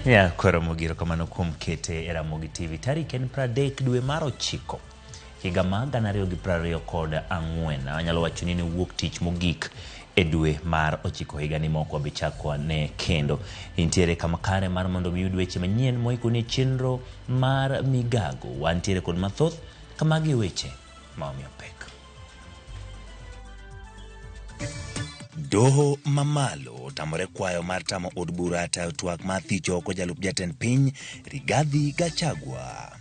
Ya kwero mogiro kamano kuom kete e Ramogi TV. Tarik en 30 dwe mar 9 higa mar 2024. Anyalo wacho ni ne wuok tich mogik e dwe mar 9 higani mok wabi chako ane kendo. Intiere kama kare mar mondo mi yud weche manyien moikoni e chenro mar migago. Wantiere kod mathoth kamagi e weche ma omiyo pek. Doho mamalo otamore kwayo mar tamo od bura tayo twak mar thicho oko jalup jatend piny Rigathi Gachagua.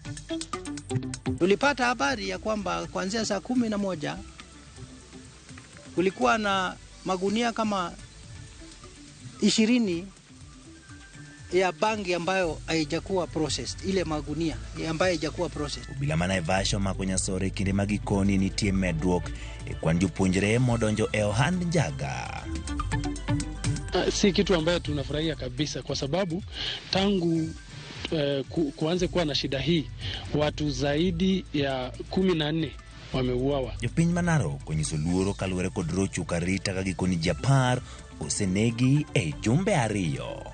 Tulipata habari ya kwamba kuanzia saa 11 kulikuwa na magunia kama 20 ya bangi ambayo haijakuwa processed, ile magunia ambayo haijakuwa processed. Obila ma Naivasha omako nyasore e kinde ma gikoni nitie medruok e kwan jopuonjre modonjo e ohand njaga. Si kitu ambayo tunafurahia kabisa kwa sababu tangu kuanze kuwa na shida hii watu zaidi ya 14 wameuawa. Jopiny ma Narok onyiso luoro kaluwore kod rocho karita ka gikoni ji 10 osenegi e jumbe 2.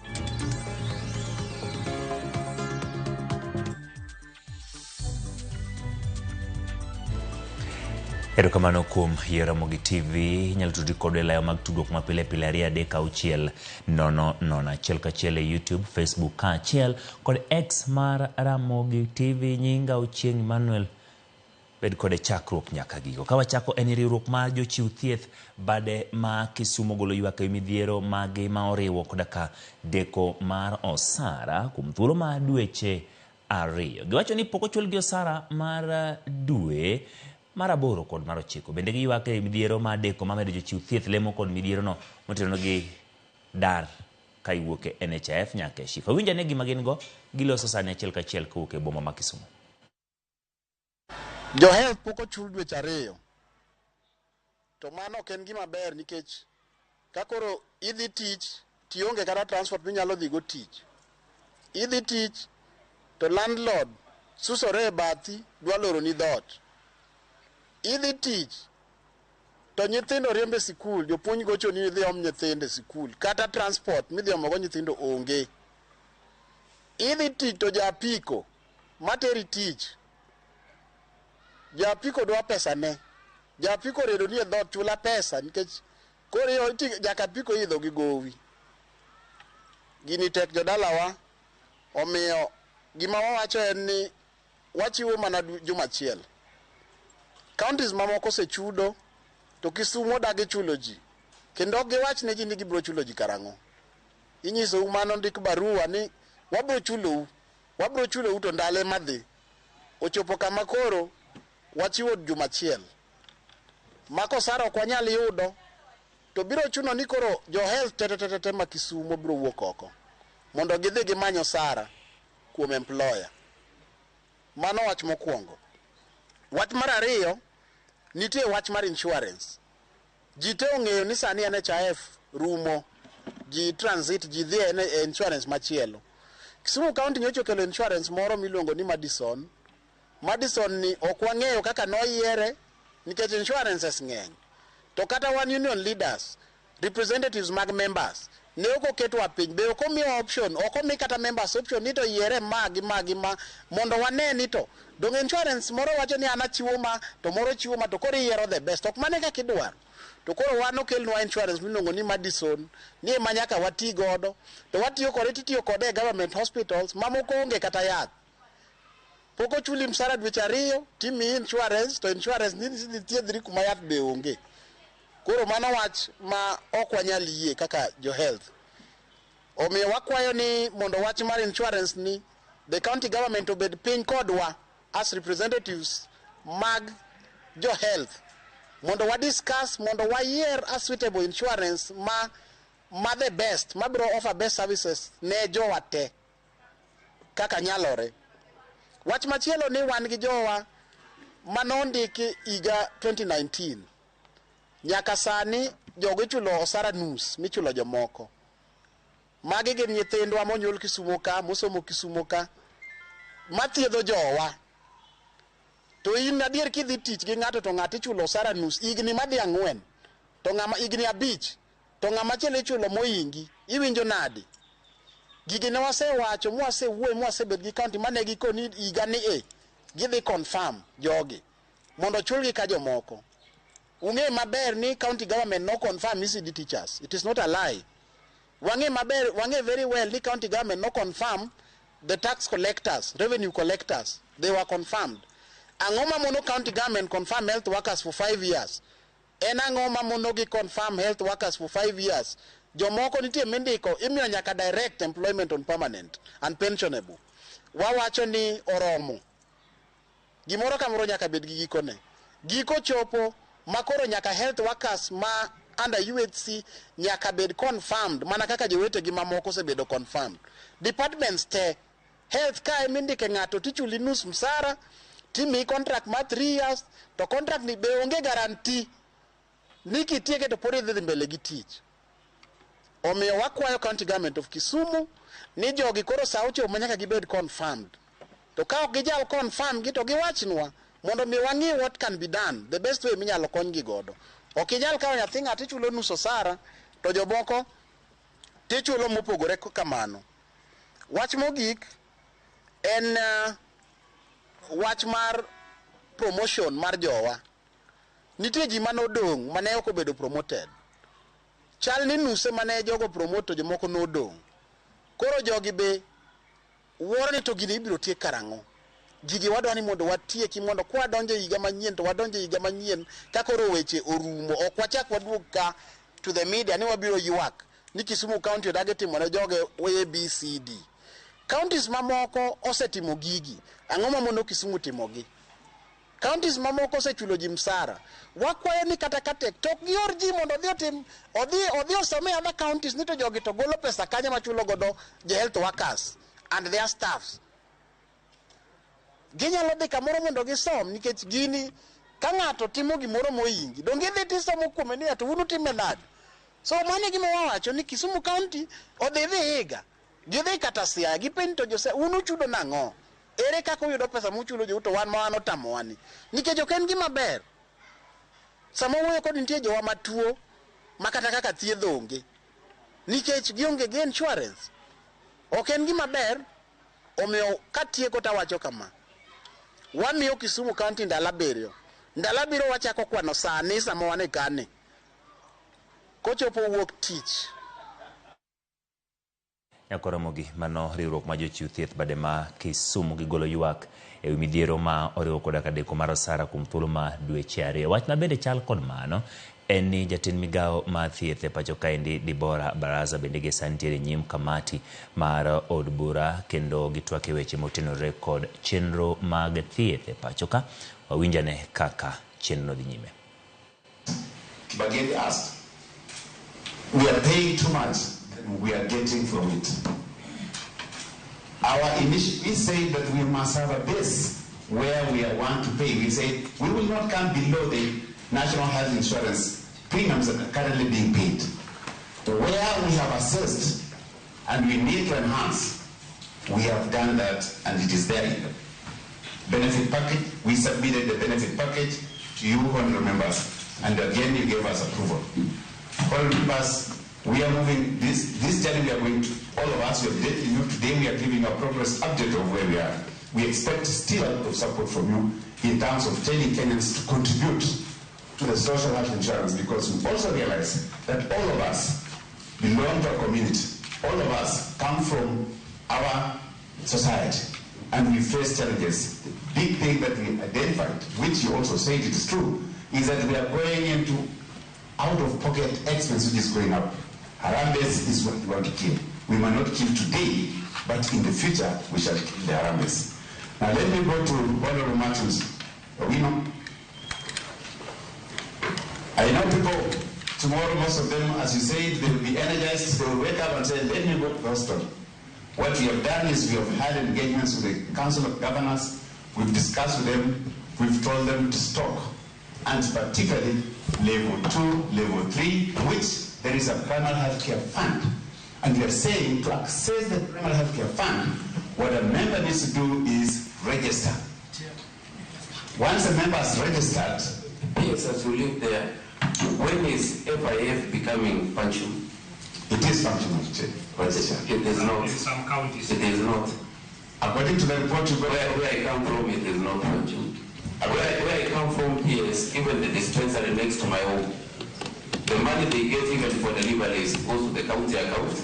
Erokamano kuom yiero Ramogi TV. Inyalo tudri kodwa e layo mag tudruok ma pile pile 2 3 6 0 0 1 1 e YouTube, Facebook kaachiel kod X mar Ramogi TV. Nyinga Ochieng' Emmanuel. Bed kode chakruok nyaka giko. Ka wachako en riwruok mar jochiw thieth bade ma Kisumu golo ywak e midhiero magi ma oriwo koda ka deko mar osara kuom thuolo mar dweche 2. Giwacho ni pok ochulgi osara mar dwe mar 8 kod mar 9. Bende giywak e midhiero mar deko mamedo jochiw thieth lemo kod midhierono motenore gi dar ka iwuok e NHIF nyaka e SHIF. Awinj ane gima gin go giloso sani achiel kachiel kowuok e boma ma Kisumu. Jo health pok ochul dweche 2. To mano ok en gima ber nikech ka koro idhi tich tionge kata transport minyalo dhi go tich. Idhi tich to landlord susore e bathi dwa loroni dhoot. Idhi tich to nyithindo riembe sikul, jopuonj gochoni ni idhi om nyithindo e sikul, kata transport midhi omogo nyithindo onge. Idhi tich to ja apiko materi tich, ja apiko dwa pesa ne. Ja apiko oredo ni e dhoot chula pesa nikech koro jaka apiko idho gi gowi. Gini tek jodalawa, omiyo gima wawacho en ni wachiwo mana juma achiel. Counties mamoko osechudo to Kisumu odagi chulo ji. Kendo ok giwach ne ji ni gibiro chulo ji karang'o. Inyisou mano ndik barua ni wabiro chulou, wabiro chulou to ndalo ema dhi. Ochopo kama koro wachiwo juma achiel. Ma kosara ok wanyal yudo to biro chuno ni koro jo health te te te te ma Kisumu biro wuok oko mondo gidhi gimany osara kuom employer. Mano wach mokwongo. Wach mar ariyo, nitie wach mar insurance. Ji te ong'eyo ni sani NHIF rumo, ji transit, ji dhi e insurance machielo. Kisumu County nyocha okelo insurance moro miluongo ni Madison. Madison ni ok wang'eyo kaka noyiere nikech insurances ng'eny. To kata wan union leaders, representatives mag members, ne ok oketwa piny, be ok omiwa option, ok omi kata members option ni to yiere ma gi ma gi ma mondo wane ni to dong insurance moro wacho ni an achiwo ma to moro chiwo ma to koro iyiero the best. Ok mano e kaka idwaro. To koro wan okelnwa insurance miluongo ni Madison ni ema nyaka wati godo to watiyo kode titiyo kode e government hospitals mamoko onge kata yath. Pok ochuli msara dweche 2 timiyi insurance to insurance ni idhi thiedhri kuma yath be onge. Koro mano wach ma ok wanyal yie kaka jo health. Omiyo wakwayo ni mondo wach mar insurance ni the county government obed piny kodwa as representatives mag jo health mondo wa discuss mondo wayier a suitable insurance ma the best ma biro offer best services ne jowa te kaka nyalore. Wach machielo ni wan gi jowa manondiki higa 2019 nyaka sani jogo ichulo osara nus michulo jomoko. Magi gin nyithindwa monyuol Kisumu ka, mosomo Kisumu ka, mathiedho jowa. To in adier kidhi tich gi ng'ato to ng'ato ichulo osara nus higni madhi 4 to ng'ama higni 5 to ng'ama chielo ichulo mohingi, iwinjo nadi? Gigi ne wasewacho mwasewuoye mwasebet gi county mane gikoni higa ni e gidhi confirm jogi mondo chulgi ka jomoko. Ung'e maber ni county government no confirm ECD teachers. It is not a lie. Wang'e maber, wang'e very well ni county government no confirm the tax collectors, revenue collectors. They were confirmed. Ang'o ma mono county government confirm health workers for 5 years? En ang'o ma mono gi confirm health workers for 5 years? Jomoko nitie mindiko imiyo nyaka direct employment on permanent and pensionable. Wawacho ni oromo. Gimoro kamoro nyaka bed gi gikone. Giko chopo makoro nyaka health workers ma under UHC nyaka bed confirmed mana kaka jowetegi mamoko osebedo confirmed. Departments te health ka emindike ng'ato tichuli nus msara, timiyi contract mar 3 years, to contract ni be onge guarantee ni kitieke to pod idhi dhi mbele gi tich. Omiyo wakwayo county government of Kisumu ni jogi koro sa ochopo ma nyaka gibed confirmed. To ka ok gijal confirm gi to giwachnwa mondo mi wang'i what can be done, the best way minyalo konygi godo. Ok inyal kawo nyathi ng'ato ichulo nus osara to jomoko tichulo mopogore kamano. Wach mogik en wach mar promotion mar jowa. Nitie ji manodong' mane ok obedo promoted. Chal ni nuse mane jogo promote to jomoko nodong'. Koro jogi be wuoro ni to gini ibiro tiek karang'o? Gigi wadwa ni mondo watieki mondo kwadonjo e higa manyien to wadonjo e higa manyien ka koro weche orumo. Ok wachak waduog ka to the media ni wabiro ywak ni Kisumu County odagi timo ne joge A, B, C, D. Counties mamoko osetimo gigi. Ang'o ma mono Kisumu timogi? Counties mamoko osechulo ji msara. Wakwayo ni kata ka tek to ok gior ji mondo odhi otim odhi osom e other counties ni to jogi to golo pesa kanye machulo godo jo health workers and their staffs. Ginyalo dhi kamoro mondo gisom nikech gini ka ng'ato timo gimoro mohingi donge idhi tisomo kuome ni to un utime nade. So mano e gima wawacho ni Kisumu County odhi Vihiga, gidhi kata Siaya, gipenj to jo un uchudo nang'o? Ere kaka uyudo pesa muchulo jou to wan ma wan otamowa ni? Nikech ok en gima ber. Sama wuoyo kod nitie jowa matuo ma kata kaka thiedh onge nikech gionge gi insurance. Ok en gima ber. Omiyo katieko tawacho kama. Wamiyo Kisumu County ndalo 7. Ndalo 7 wachako kwano sani sama wan e kani. Kochopo wuok tich. Nyakoromogi mano riwruok ma jochiw thieth bade ma Kisumu gigolo ywak ewi midhiero ma oriwo koda ka deko mar osara kuom thuolo ma dweche 2. Wach ma bende chal kod mano en ni jatend migawo mar thieth e pacho kaendi Dibora Baraza bende gie sani nitiere e nyim kamati mar od bura kendo gitwak e weche motenore kod chenro mag thieth e pacho ka. Wawinjane kaka chenro dhi nyime. Kibageni asked, we are paying too much than we are getting from it. Our initial, we said that we must have a base where we want to pay. We said we will not come below the national health insurance premiums that are currently being paid. Where we have assessed and we need to enhance, we have done that and it is there in the benefit package. We submitted the benefit package to you, honorable members, and again you gave us approval. Honorable members, we are moving this journey we are going to, all of us, we have updated you today, we are giving a progress update of where we are. We expect still a lot of support from you in terms of telling Kenyans to contribute to the social health insurance, because we also realize that all of us belong to a community. All of us come from our society and we face challenges. The big thing that we identified, which you also said it is true, is that we are going into out-of-pocket expense which is going up. Harambees is what we want to kill. We might not kill today, but in the future we shall kill the Harambees. Now let me go to Honorable Martins Owino. I know people, tomorrow most of them, as you said, they will be energized, they will wake up and say, let me go to the hospital. What we have done is we have had engagements with the Council of Governors, we've discussed with them, we've told them to stock, and particularly level 2, level 3, which there is a primary health care fund. And we are saying to access the primary health care fund, what a member needs to do is register. Once a member has registered, Yes, as we live there, when is FIF becoming functional? It is functional, Chair. Vice Chair. It is not. In some counties. It is not. According to the report you got, Where I come from, it is not functional. Where I come from here is even the dispensary next to my home. The money they get even for deliveries goes to the county account.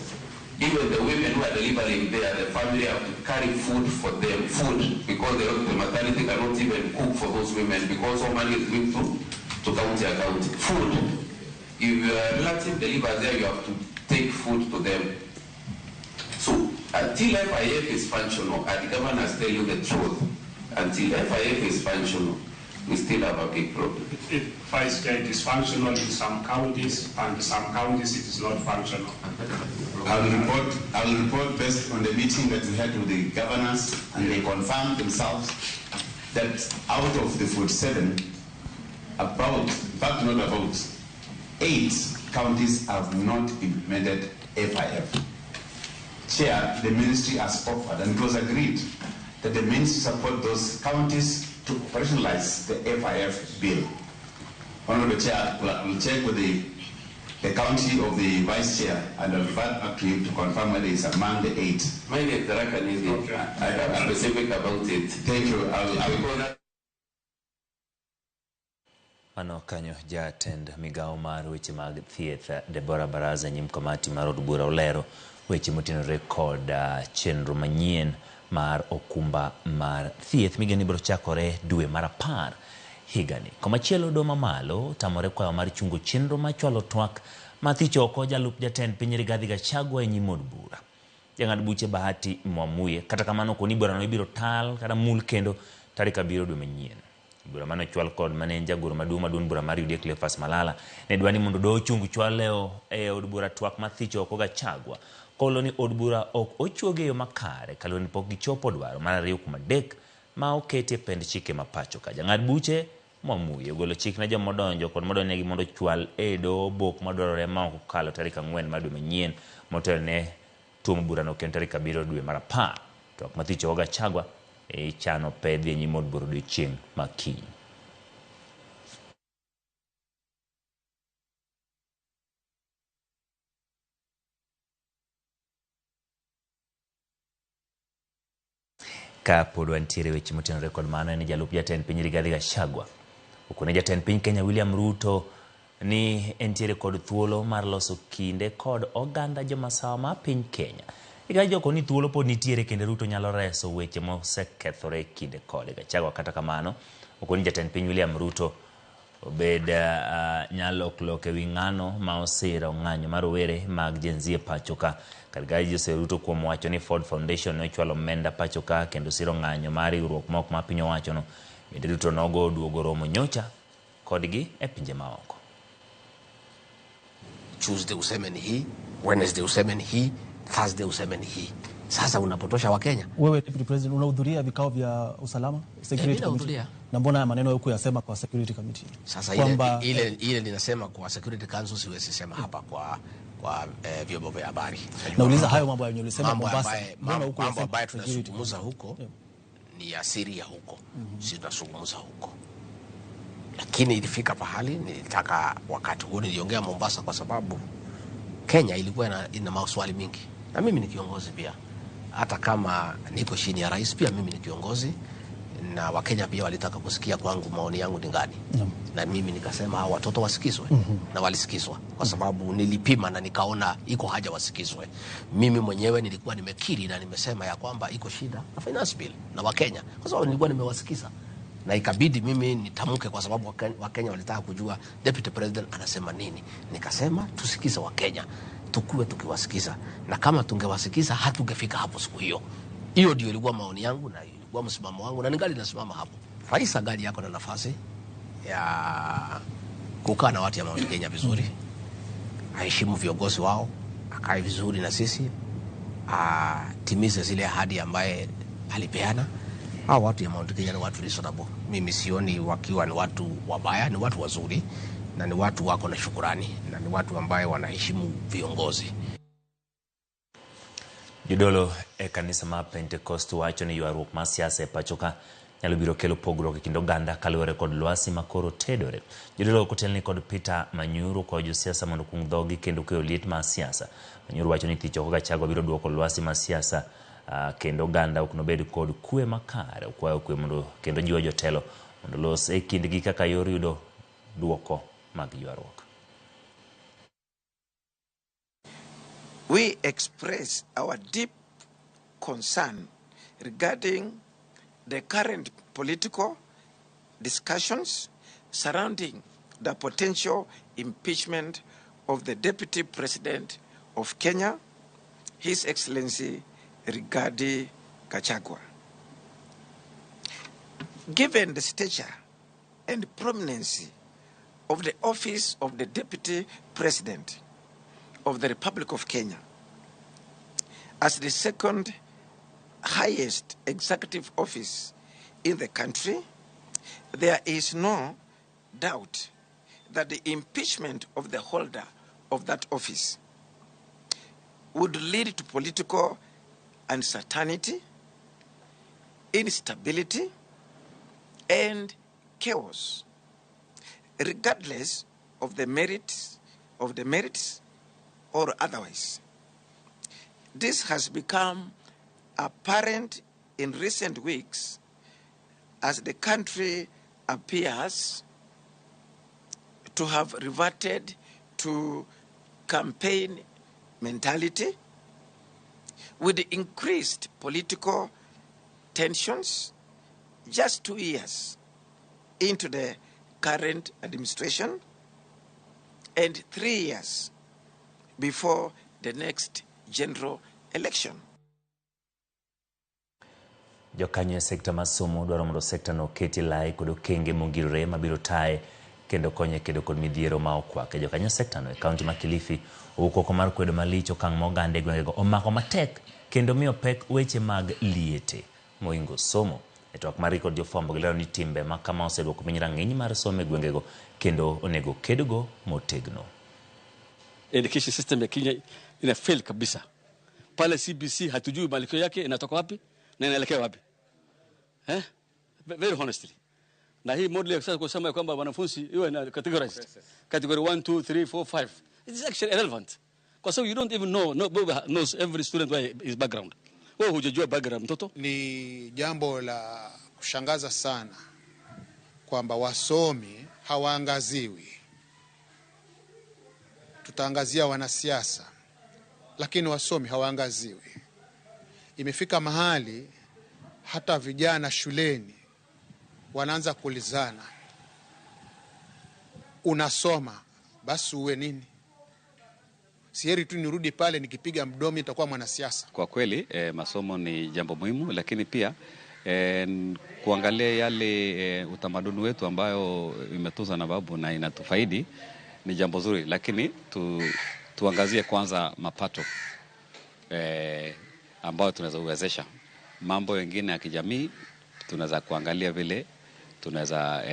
Even the women who are delivering there, the family have to carry food for them, food, because the maternity cannot even cook for those women because all money is going to county account. Food. If your relative delivers there, you have to take food to them. So until FIF is functional, and the governors tell you the truth, until FIF is functional, we still have a big problem. Vice Chair, it is functional in some counties, and some counties it is not functional. I will report based on the meeting that we had with the governors, and they confirmed themselves that out of the 47, about, in fact not about, 8 counties have not implemented FIF. Chair, the ministry has offered, and it was agreed, that the ministry support those counties to operationalize the FIF bill. Honorable Chair, we'll check with the county of the Vice Chair and I'll revert back to him to confirm whether it's among the 8. Mine is Tharaka Nithi. Okay. I am specific about it. Thank you. I'll Mano kanyo jatend migawo mar weche mag thieth Deborah Baraza nyim kamati mar od bura olero weche motenore kod chenro manyien mar okumba mar thieth migeno ibiro chakore dwe mar 10 higani. Komachielo doho mamalo tamore kwayo mar chungo chenro mar chwalo twak mathicho oko jalup jatend piny Rigathi Gachagua e nyim od bura. Jang'ad buche Bahati Mwamuye kata kamano koni burano ibiro tal kata mul kendo tarik 7 dwe manyien. Bura mane ochwal kod mane en jagoro maduong' maduong' bura mar UDA Cleophas Malala ne dwa ni mondo doho ochung chwal e od bura twak mathicho oko Gachagua kolo ni od bura ok ochuogi e yo makare kaluwore ni pok gichopo dwaro mar 2 kuom 3 ma oketi e pend chike ma pacho ka. Jang'ad buche Mwamuye ogolo chik ne joma odonjo kod modonjnegi mondo ochwal e doho obok madwarore ma ok okalo tarik 4 mar dwe manyien motelo ne tuomo burano kendo tarik 7 dwe mar 10. Twak mathicho oko Gachagua ichano pedhi e nyim od bura odiechieng' ma kiny. Ka pod wantiere weche motenore kod mano, en jalup jatend piny Rigathi Gachagua okone jatend piny Kenya William Ruto ni entiere kod thuolo mar loso kinde kod oganda jomasawa ma piny Kenya. Rigathi okoni ni thuolo pod nitiere kendo Ruto nyalo reso weche mosekethore kinde kode. Gachagua kata kamano okoni jatend piny William Ruto obed nyalok ewi ng'ano ma osiro ng'anyo mar rowere mag Gen Z e pacho ka. Kar Jose Ruto kuom wacho ni Ford Foundation ne ochwalo omenda pacho ka kendo siro ng'anyo mar riwruok moko ma piny owachono. Bende Ruto nogo duogo romo nyocha kodgi e pinje maoko. Tuesday useme ni hii, Wednesday useme ni hii, Thursday useme ni hii. Sasa unapotosha Wakenya. Wewe Deputy President unahudhuria vikao vya usalama Security Committee? Na mbona maneno huko yasema kwa Security Committee? Sasa ile ninasema kwa Security Council siwezi sema hapa kwa vyombo vya habari. Nauliza hayo mambo yenye ulisema Mombasa. Mbona huko mambo ambayo tunazungumza huko ni asiri ya huko. Si tunazungumza huko. Lakini ilifika pahali nilitaka wakati huo niliongea Mombasa kwa sababu Kenya ilikuwa ina maswali mingi. Na mimi ni kiongozi pia. Hata kama niko chini ya rais pia mimi ni kiongozi, na Wakenya pia walitaka kusikia kwangu maoni yangu ni gani. Na mimi nikasema hawa watoto wasikizwe. Na walisikizwa kwa sababu nilipima na nikaona iko haja wasikizwe. Mimi mwenyewe nilikuwa nimekiri na nimesema ya kwamba iko shida na finance bill na Wakenya kwa sababu nilikuwa nimewasikiza. Na ikabidi mimi nitamke kwa sababu Wakenya walitaka kujua Deputy President anasema nini. Nikasema tusikize Wakenya, tukue tukiwasikiza. Na kama tungewasikiza hatungefika hapo siku hiyo. Hiyo ndio ilikuwa maoni yangu na ilikuwa msimamo wangu na ningali nasimama hapo. Rais angali yako na nafasi ya kukaa na watu ya Mount Kenya vizuri. Aheshimu viongozi wao, akae vizuri na sisi, atimize zile ahadi ambaye alipeana. Hao watu ya Mount Kenya ni watu reasonable. Mimi sioni wakiwa ni watu wabaya, ni watu wazuri na ni watu wako na shukurani na ni watu ambaye wanaheshimu viongozi. Jodolo e kanisa ma Pentecost wacho ni ywaruok mar siasa e pacho ka nyalo biro kelo pogruok e kind oganda kaluwore kod lwasi ma koro tedore. Jodolo kotelni kod Peter Manyuru kwayo josiasa mondo okung dhogi kendo keyo liet mar siasa. Manyuru wacho ni thich oko Gachagua biro duoko lwasi mar siasa kendo oganda ok nobed kod kwe makare. Okwayo kwe mondo kendo jiwo jotelo mondo los e kindgi kaka yor yudo duoko mag ywaruok. We express our deep concern regarding the current political discussions surrounding the potential impeachment of the Deputy President of Kenya, His Excellency Rigathi Gachagua. Given the stature and prominence of the office of the Deputy President of the Republic of Kenya as the second highest executive office in the country, there is no doubt that the impeachment of the holder of that office would lead to political uncertainty, instability, and chaos, regardless of the merits or otherwise. This has become apparent in recent weeks as the country appears to have reverted to campaign mentality with increased political tensions just 2 years into the current administration and 3 years before the next general election. Jokanyo e sekta mar somo dwaro mondo sekta no oketi lai kod okenge mongirore mabiro taye kendo konye kedo kod midhiero ma okwake. Jokanyo e sekta no e kaunti ma Kilifi owuok oko mar kwedo malich okang' ma oganda e gwengego omako matek kendo miyo pek weche mag liete mohingo somo. E twak margi kod jofwambo gilero ni timbe ma kama oseduoko piny rang'iny mar somo e gwengego kendo onego kedgo motegno. Education system ya Kenya ina fail kabisa. Pale CBC hatujui malikio yake inatoka wapi na inaelekea wapi. Very honestly. Na hii model ya sasa kusema kwamba wanafunzi iwe na categorized. Category 1, 2, 3, 4, 5. It is actually irrelevant. Kwa sababu you don't even know, nobody knows every student where his background. Wewe hujajua background mtoto. Ni jambo la kushangaza sana kwamba wasomi hawaangaziwi. Tutaangazia wanasiasa, lakini wasomi hawaangaziwi. Imefika mahali hata vijana shuleni wanaanza kuulizana, unasoma basi uwe nini? Sieri tu nirudi pale nikipiga mdomo nitakuwa mwanasiasa. Kwa kweli masomo ni jambo muhimu, lakini pia kuangalia yale utamaduni wetu ambayo imetunzwa na babu na inatufaidi ni jambo zuri, lakini tuangazie kwanza mapato ambayo tunaweza uwezesha. Mambo mengine ya kijamii tunaweza kuangalia vile tunaweza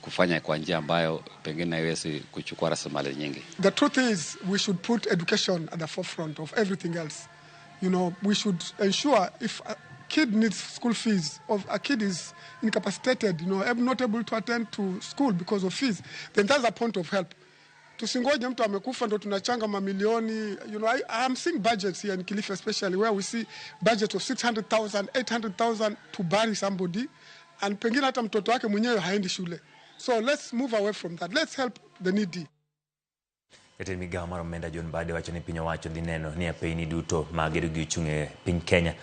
kufanya kwa njia ambayo pengine haiwezi kuchukua rasilimali nyingi. The truth is we should put education at the forefront of everything else. You know, we should ensure if a kid needs school fees or a kid is incapacitated, you know, not able to attend to school because of fees, then that's a point of help. Tusingoje mtu amekufa ndo tunachanga mamilioni. You know, I am seeing budgets here in Kilifi especially where we see budget of 600,000, 800,000 to bury somebody, and pengine hata mtoto wake mwenyewe haendi shule. So let's move away from that. Let's help the needy. Jatend migao mar omenda John Mbadi wacho ni piny owacho dhi neno ni apeyni duto mag gedo gi ochung' e piny Kenya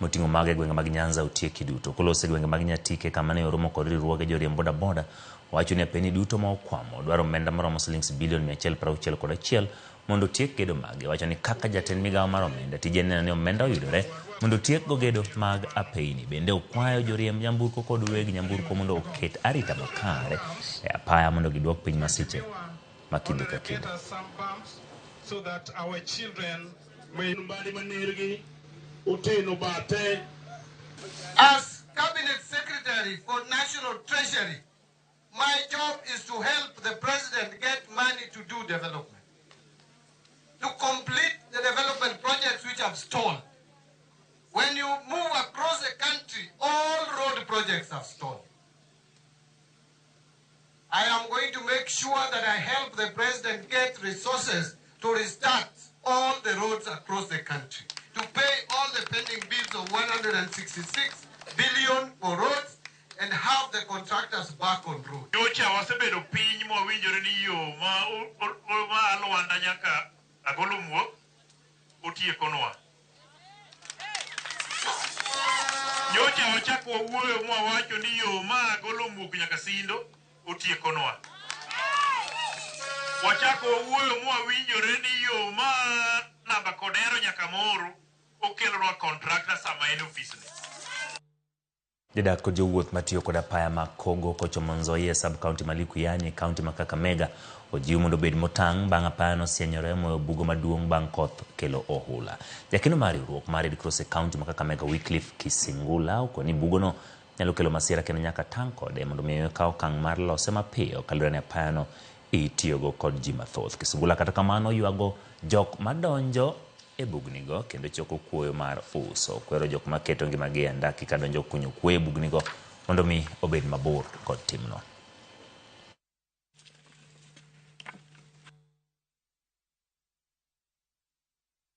moting'o mago e gwenge mag Nyanza otieki duto. Kolose e gwenge mag Nyatike kama ne oromo kod riwruoge joriemb bodaboda, owacho ni apeyni duto ma okwamo dwaro omenda maromo silings bilion 161 mondo otiek gedo mage. Owacho ni kaka jatend migao mar omenda, tije neno ni omenda oyudore mondo otiekgo gedo mag apeyni. Bende okwayo joriemb nyamburko kod weg nyamburko mondo oket arita makare e apaya mondo giduok piny masiche ma kinde ka kinde. So that our children may As Cabinet Secretary for National Treasury, my job is to help the President get money to do development, to complete the development projects which have stalled. When you move across the country, country, all road projects have stalled. I am going to make sure that I help the president get resources to restart all the roads across the country, to pay all the pending bills of 166 billion for roads and have the contractors back on road. Nyocha wasebedo piny mowinjore ni yo ma ma Alwanda nyaka Agolo Muok otiekonwa. Nyocha wachako wawuoyo mwawacho ni yo ma Agolo Muok nyaka Sindo otiekonwa. Wachako wawuoyo mwawinjore ni yo ma Namba Kodero nyaka Moro okelonwa contractor sama en ofisne. Jodak kod jowuoth matiyo kod apaya mag Kogo kochomo Nzoia e sub-county ma Likuyani e kaunti ma Kakamega ojiw mondo obed motang' bang' apaya nosienyore moyo bugo maduong' bang' koth kelo ohula. Jakeno mar riwruok mar Red Cross e kaunti ma Kakamega Wycliffe Kisingula okoni bugono nyalo kelo masira kendo nyaka tang' kode mondo mi okaw okang' mar lose mapiyo kaluwore ni apayano itiyogo kod ji mathoth. Kisingula kata kamano ywago jok madonjo e bugnigo kendo choko kuoyo mar uso. Kwero jok maketo ngimagi e andaki kadonjo kunyo kuoyo e bugnigo mondo mi obed mabor kod timno.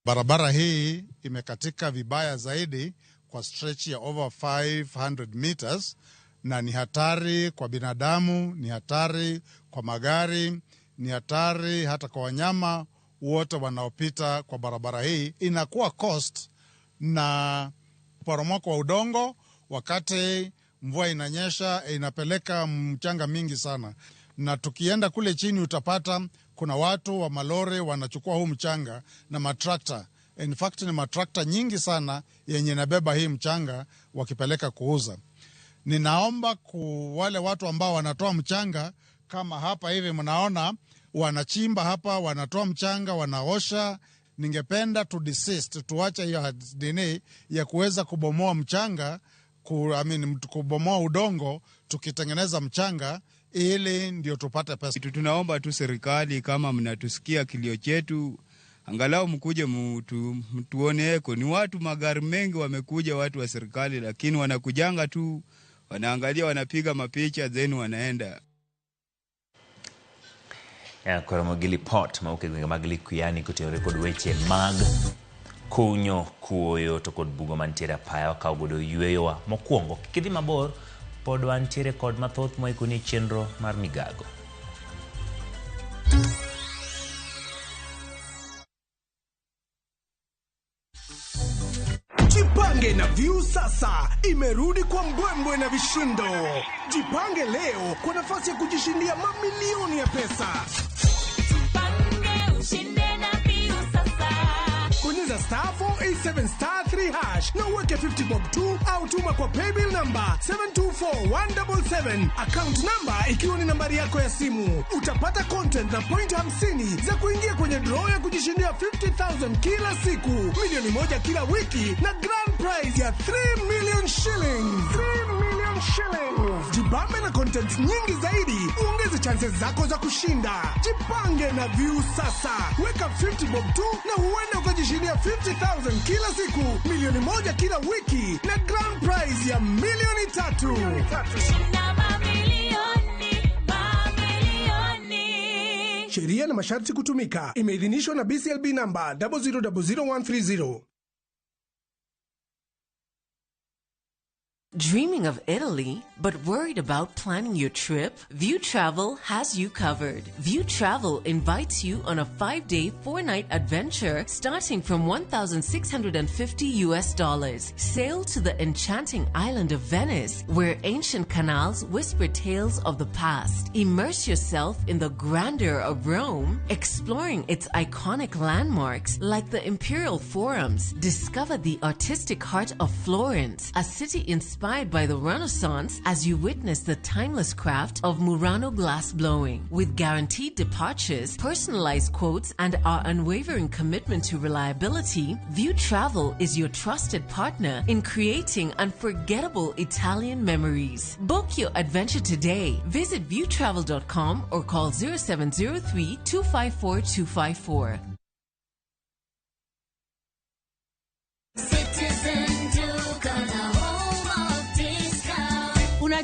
Barabara hii imekatika vibaya zaidi kwa stretch ya over 500 meters, na ni hatari kwa binadamu, ni hatari kwa magari, ni hatari hata kwa wanyama wote wanaopita kwa barabara hii. Inakuwa cost na poromoko wa udongo wakati mvua inanyesha, inapeleka mchanga mingi sana. Na tukienda kule chini utapata kuna watu wa malori wanachukua huu mchanga na matrakta. In fact ni matrakta nyingi sana yenye inabeba hii mchanga wakipeleka kuuza. Ninaomba ku wale watu ambao wanatoa mchanga kama hapa hivi mnaona wanachimba hapa, wanatoa mchanga, wanaosha. Ningependa to desist, tuache hiyo dini ya kuweza kubomoa mchanga, kubomoa udongo tukitengeneza mchanga ili ndio tupate pesa. Tunaomba tu serikali, kama mnatusikia kilio chetu, angalau mkuje mtuone. Ni watu magari mengi wamekuja, watu wa serikali, lakini wanakujanga tu, wanaangalia, wanapiga mapicha zenu wanaenda. Koro Lipot mawuok e gwenge mag Likuyani kotenore kod weche mag kunyo kuoyo to kod bugo mantiere apaya wakawo godo yweyowa mokwongo. Kik idhi mabor, pod wantiere kod mathoth moikoni e chenro mar migago. Jipange na Viusasa imerudi kwa mbwembwe na vishindo. Jipange leo kwa nafasi ya kujishindia mamilioni ya pesa. Jipange ushinde na Viusasa. Bonyeza star 487 star 3 hash na uweke 50 bob 2 au tuma kwa paybill number 724177, account number ikiwa ni nambari yako ya simu. Utapata content na point 50 za kuingia kwenye draw ya kujishindia 50,000 kila siku, milioni 1 kila wiki na grand prize ya 3 million shillings. 3 million shillings. Jibambe na content nyingi zaidi, uongeze chances zako za kushinda. Jipange na Viusasa. Weka 50 bob 2 na huenda ukajishindia 50,000 kila siku, milioni 1 kila wiki na grand prize ya milioni 3. Shinda mamilioni, mamilioni. Sheria na masharti kutumika. Imeidhinishwa na BCLB number 0000130. Dreaming of Italy, but worried about planning your trip? View Travel has you covered. View Travel invites you on a 5-day, 4-night adventure starting from $1,650 US. Sail to the enchanting island of Venice, where ancient canals whisper tales of the past. Immerse yourself in the grandeur of Rome, exploring its iconic landmarks like the Imperial Forums. Discover the artistic heart of Florence, a city inspired by the Renaissance, as you witness the timeless craft of Murano glass blowing. With guaranteed departures, personalized quotes, and our unwavering commitment to reliability, View Travel is your trusted partner in creating unforgettable Italian memories. Book your adventure today. Visit viewtravel.com or call 0703 254 254. Citizen Duka na home.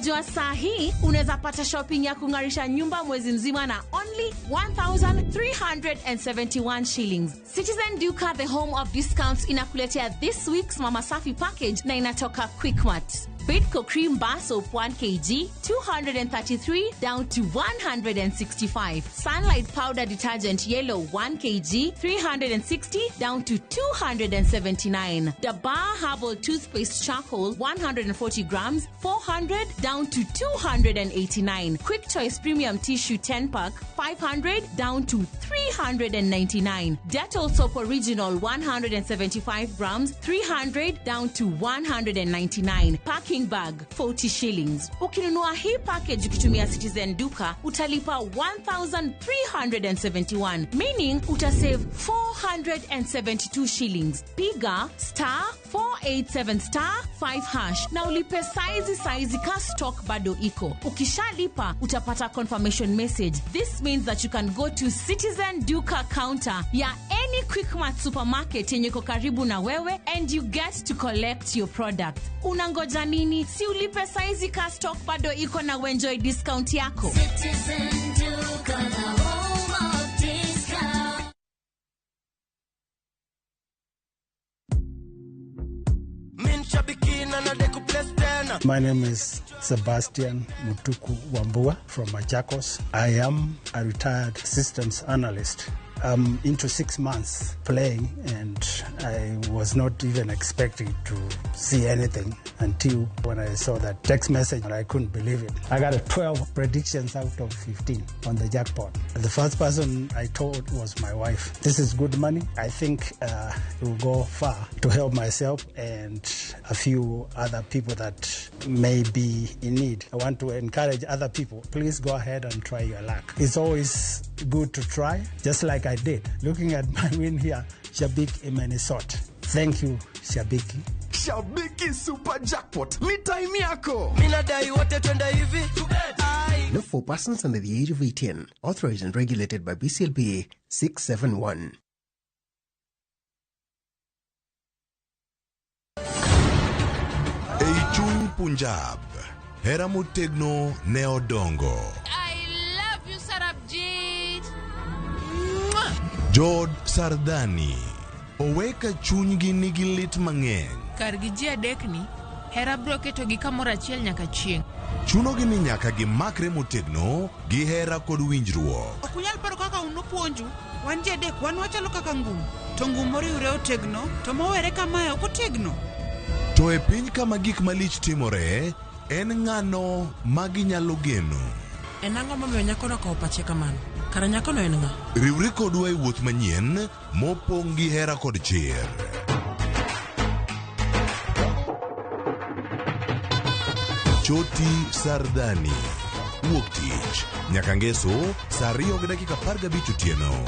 Unajua saa hii unaweza pata shopping ya kung'arisha nyumba mwezi mzima na only 1371 shillings. Citizen Duka, the home of discounts, inakuletea this week's Mama Safi package na inatoka Quickmart. Bidco Cream Bar Soap 1 kg, 233 down to 165. Sunlight Powder Detergent Yellow 1 kg, 360 down to 279. Dabar Herbal Toothpaste Charcoal 140 grams, 400 down to 289. Quick Choice Premium Tissue 10 pack, 500 down to 399. Dettol Soap Original 175 grams, 300 down to 199. Packing bag 40 shillings. Ukinunua hii package ukitumia Citizen Duka utalipa 1371, meaning utasave 472 shillings. Piga star 487 star 5 hash na ulipe saizi ka stock bado iko. Ukishalipa utapata confirmation message. This means that you can go to Citizen Duka counter ya any Quickmart supermarket yenye iko karibu na wewe and you get to collect your product. Unangoja nini? Si ulipe saizi ka stock bado iko na uenjoy discount yako. Citizen Duka, the home of discount. My name is Sebastian Mutuku Wambua from Machakos. I am a retired systems analyst. I'm into 6 months playing, and I was not even expecting to see anything until when I saw that text message, and I couldn't believe it. I got a 12 predictions out of 15 on the jackpot. The first person I told was my wife. This is good money. I think it will go far to help myself and a few other people that may be in need. I want to encourage other people. Please go ahead and try your luck. It's always good to try, just like I did. Looking at my win here, Shabiki imenisort. Thank you, Shabiki. Shabiki Super Jackpot ni time yako. Minadai wote twende hivi. Not for persons under the age of 18. Authorized and regulated by BCLB 671. Ei chuny Punjab, hera motegno ne odongo. I love you, Sarabjit. Jod Sardani oweka chunygi nigi lit mang'eny. Kargi ji adekni, hera biro ketogi kamoro achiel nyaka chieng'. Chunogi ni nyaka gimakre motegno gi hera kod winjruok. Ok unyal paro kaka un nopuonju, wan ji adek wan wachalo kaka ngum, to ngum moriwre otegno, to mowere kamae ok otegno. To e piny kama gik malich timore, en ng'ano ma ginyalo geno? En ang'o momiyo nyakono okawo pache kamano? Kara nyakono en ng'a? Riwri kodwa e wuoth manyien mopong' gi hera kod chir. Choti Sardani. Wuok tich nyaka ngeso saa 2:15 otieno.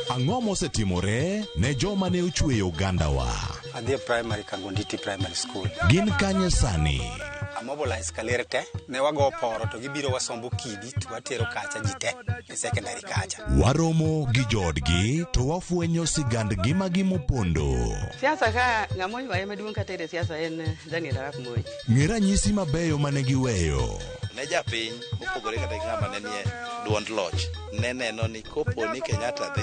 Ang'o mosetimore ne joma ne ochweyo ogandawa? Adhi e primary Kangonditi Primary School. Gin kanye sani? Amobilize kaler te, ne wago poro to gibiro wasombo kidi to watero kacha ji te e secondary kacha. Waromo gi joodgi to wafwenyo sigand ngimagi mopondo. Siasa ka ng'ama oywaye maduong' kata e siasa en Daniel Arap Moi. Ng'e ranyisi mabeyo mane giweyo. Ne japiny mopogore kata gi ng'ama ne nie duond loch ne neno ni kopo ni Kenyatta dhi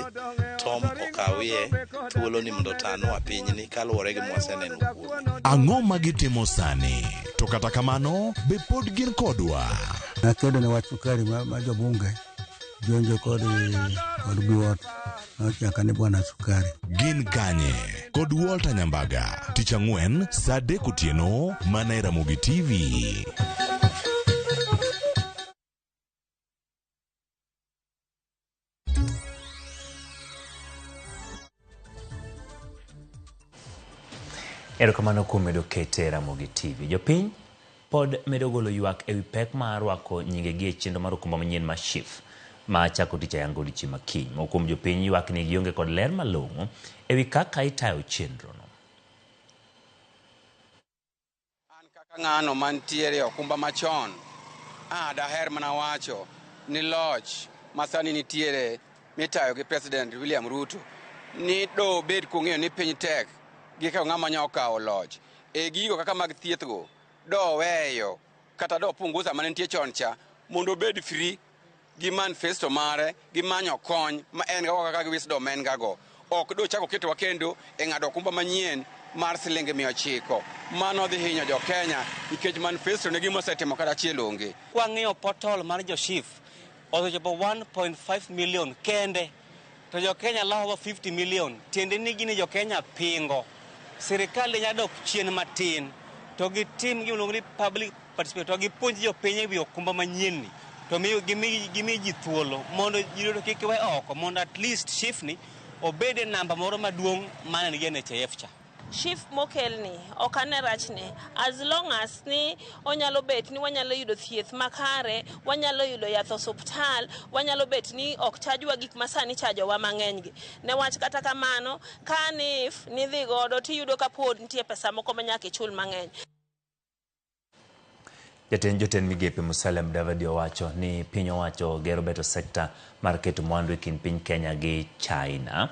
Tom okawie thuolo ni mondo otanwa pinyni kaluwore gi mwaseneno kuome. Ang'o ma gitimo sani? To kata kamano, be pod gin kodwa? Nakedo ne wach sukari ma jobunge jonjo kod biwot nochaka ni bwana sukari. Gin kanye? Kod Walter Nyambaga, tich ang'wen saa 3 otieno mana e Ramogi TV. Erokamano kuom medo kete Ramogi TV. Jopiny pod medo golo ywak ewi pek mar rwako nyingegi e chenro mar okumba manyien mar SHIF ma chako tich ayanga odiechieng' ma kiny. Moko kuom jopiny ywak ni gionge kod ler malong'o ewi kaka itayo chenrono. An kaka ng'ano mantiere okumba machon, daher mana wacho ni loch masani nitiere mitayo gi President William Ruto ni do bed kong'eyo ni piny tek. gi ka ng'ama nya okawo loch. E gigo kaka mag thiethgo do weyo kata do punguza mane nitie chon cha mondo obed free gi manifesto mare gi manyo kony ma en ga kaka gi wisdom en ga go. Ok do chako ketowa kendo e ng'ado okumba manyien mar siling 900. Mano dhi hinyo jo Kenya nikech manifesto ne gima osetimo kata achiel onge. Kwang'iyo portal mar jo SHIF osechopo 1.5 million kende, to jo Kenya lawo 50 million, tiende ni gini jo Kenya pingo. Sirikal nyalo dok chien matin to gitim gima iluongo ni public participation, to gipuonj jopiny e wi okumba manyien ni, to gimi ji thuolo mondo ji duto kik we oko, mondo at least SHIF ni obed e namba moro maduong' mane nigi NHIF cha. SHIF mokelni ok ane rachne as long as ni onyalo bet ni wanyalo yudo thieth makare, wanyalo yudo yath osuptal, wanyalo bet ni ok chajwa gik ma sani chajowa mang'eny gi. Newach kata kamano, ka NHIF nidhi godo tiyudo ka pod nitie pesa moko ma nyaka ichul mang'eny. Jatend jotend migepe Musalia Mudavadi owacho ni piny owacho gero beto sekta mar keto mwandu e kind piny Kenya gi China.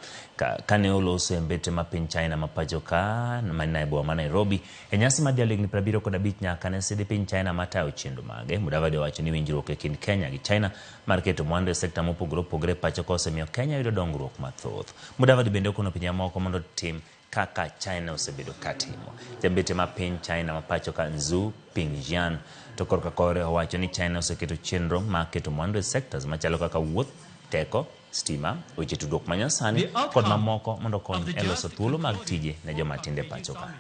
Kane oloso e mbete ma piny China ma pacho ka ma e boma ma Nairobi e nyasi mar dhialo higni 75 nyaka ne sidhi piny China matayo chenro mage. Mudavadi owacho ni winjruok e kind Kenya gi China mar keto mwandu e sekta mopogore opogore e pacho ka osemiyo Kenya yudo dongruok mathoth. Mudavadi bende okono pinje mamoko mondo otim kaka China osebedo katimo. Jambete ma piny China ma pacho ka Zhu Pingjian to korka kore owacho ni China oseketo chenro mar keto mwandu e sectors machalo kaka wuoth, teko, stima, weche tudruok manyasani kod mamoko mondo okony e loso thuolo mag tije ne joma tindo e pacho ka.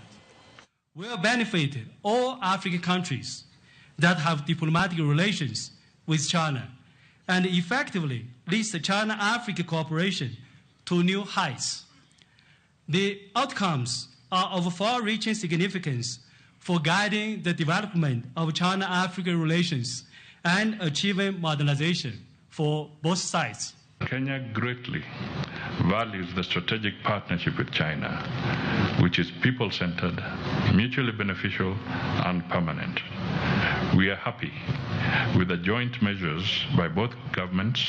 Will benefit all African countries that have diplomatic relations with China and effectively leads the China-Africa cooperation to new heights. The outcomes are of far-reaching significance for guiding the development of China-Africa relations and achieving modernization for both sides. Kenya greatly values the strategic partnership with China, which is people-centered, mutually beneficial, and permanent. We are happy with the joint measures by both governments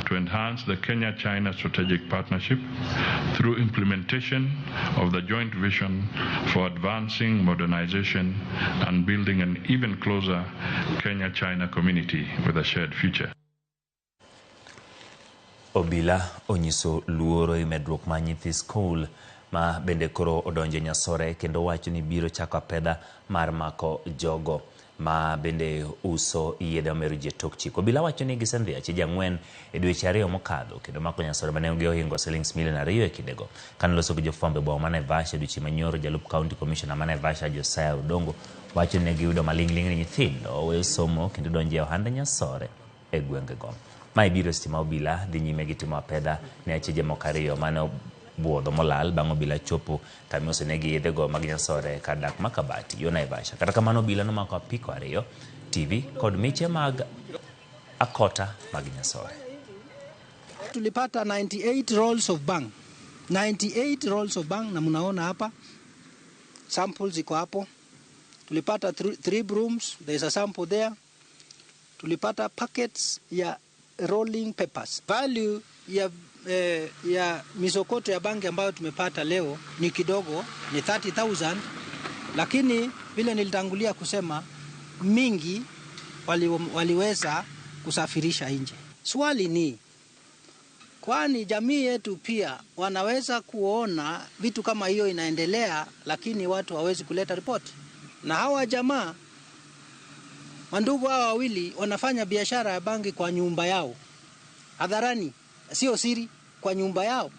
to enhance the Kenya-China strategic partnership through implementation of the joint vision for advancing modernization and building an even closer Kenya-China community with a shared future. Obila onyiso luoro e medruok mar nyithi skul ma bende koro odonjo e nyasore kendo wacho ni biro chako apedha mar mako jogo ma bende uso yedhe mamero ji e tok chik. Obila wacho ni gisendhi achije 4 e dweche 2 mokadho kendo mako nyasore mane nengogi ohingo silings milion 2 e kindego. Kane oloso gi jofwambo e boma ma Naivasha odiochieng' manyoro, jalup county commissioner ma Naivasha Josiah Odongo wacho ni ne giyudo maling'ling' ni nyithindo weyo somo kendo donjo e ohand nyasore e gwengego. Mae biro seche ma obila dhi nyime gi timo apedha ne achije moko 2 mane obuodho molal bang' obila chopo kama osenegi yedhego mag nyasore kar dak ma Kabati yo Naivasha. Kata kamano obila nomako apiko 2, TV kod miche mag akota mag nyasore. Tulipata 98 rolls of bang. 98 rolls of bang na mnaona hapa samples ziko hapo. Tulipata 3 brooms, there is a sample there. Tulipata packets ya rolling papers. Value ya misokoto ya bangi ambayo tumepata leo ni kidogo, ni 30,000, lakini vile nilitangulia kusema mingi waliweza kusafirisha nje. Swali ni kwani jamii yetu pia wanaweza kuona vitu kama hiyo inaendelea, lakini watu hawawezi kuleta ripoti? Na hawa jamaa mandugu hawa wawili wanafanya biashara ya bangi kwa nyumba yao hadharani, sio siri, kwa nyumba yao.